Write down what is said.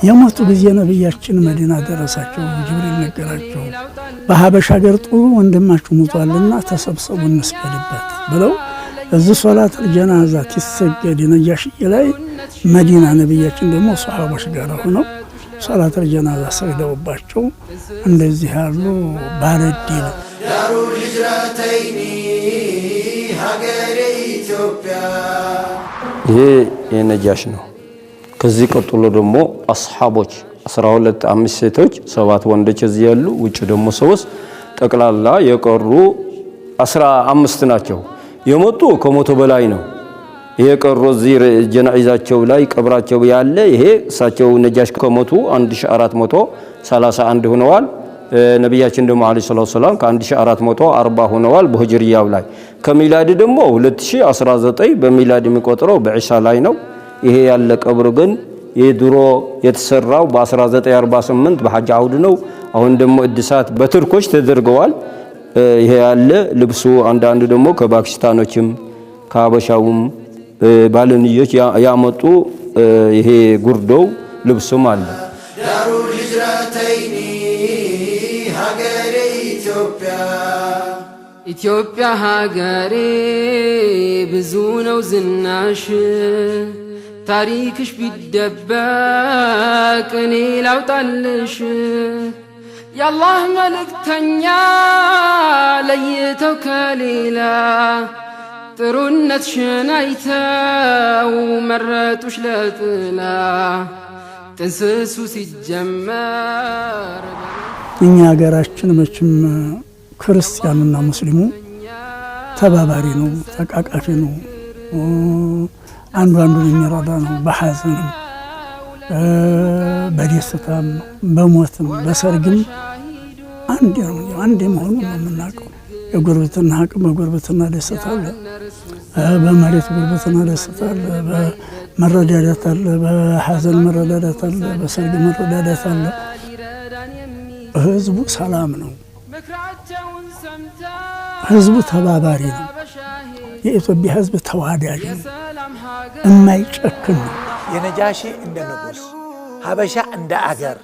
የሞቱ ጊዜ ነቢያችን መዲና ደረሳቸው። ጅብሪል ነገራቸው። በሀበሻ ሀገር ጥሩ ወንድማችሁ ሙቷልና ተሰብሰቡ እንስገድበት ብለው እዚህ ሶላት ጀናዛ ሲሰገድ ነጃሽይ ላይ መዲና ነቢያችን ደግሞ ሰሃቦች ጋር ሆነው ሶላት ጀናዛ ሰግደውባቸው እንደዚህ ያሉ ባለዲል። دار الهجرتين ሀገሬ ኢትዮጵያ። ይሄ የነጃሽ ነው። ከዚህ ቀጥሎ ደግሞ አስሓቦች 12፣ አምስት ሴቶች፣ ሰባት ወንዶች እዚህ ያሉ፣ ውጭ ደግሞ ሶስት፣ ጠቅላላ የቀሩ 15 ናቸው። የሞቱ ከ100 በላይ ነው። ይሄ ቀሩ እዚህ ጀናኢዛቸው ላይ ቀብራቸው ያለ ይሄ እሳቸው ነጃሽ ከሞቱ 1431 ሆነዋል። ነቢያችን ደግሞ عليه الصلاة والسلام ከ1440 ሆነዋል በሂጅሪያው ላይ። ከሚላድ ደግሞ 2019 በሚላድ የሚቆጥረው በዒሳ ላይ ነው። ይሄ ያለ ቀብር ግን የድሮ የተሰራው በ1948 በሐጅ አውድ ነው። አሁን ደግሞ እድሳት በቱርኮች ተደርገዋል። ይሄ ያለ ልብሱ አንዳንዱ ደግሞ ከፓኪስታኖችም ከሀበሻውም ባለንዮች ያመጡ ይሄ ጉርዶው ልብሱም አለ። دار الهجرتين ሀገሬ ኢትዮጵያ። ኢትዮጵያ ሀገሬ ብዙ ነው ዝናሽ፣ ታሪክሽ ቢደበቅ እኔ ላውጣልሽ። የአላህ መልእክተኛ ለይተው ከሌላ ጥሩነትሽን አይተው መረጡሽ ለጥላ ጥንስሱ ሲጀመር። እኛ ሀገራችን መቼም ክርስቲያኑና ሙስሊሙ ተባባሪ ነው፣ ተቃቃፊ ነው። አንዱ አንዱን የሚረዳ ነው። በሐዘንም በደስታም በሞትም በሰርግም አንድ ነው። አንድ መሆኑ ነው የምናውቀው። የጉርብትና ሀቅ በጉርብትና ደስታ አለ፣ በመሬት ጉርብትና ደስታ አለ፣ በመረዳዳት አለ፣ በሐዘን መረዳዳት አለ፣ በሰርግ መረዳዳት አለ። ህዝቡ ሰላም ነው። ህዝቡ ተባባሪ ነው። የኢትዮጵያ ህዝብ ተዋዳጅ ነው፣ የማይጨክን ነው። የነጃሺ እንደ ንጉስ፣ ሀበሻ እንደ አገር።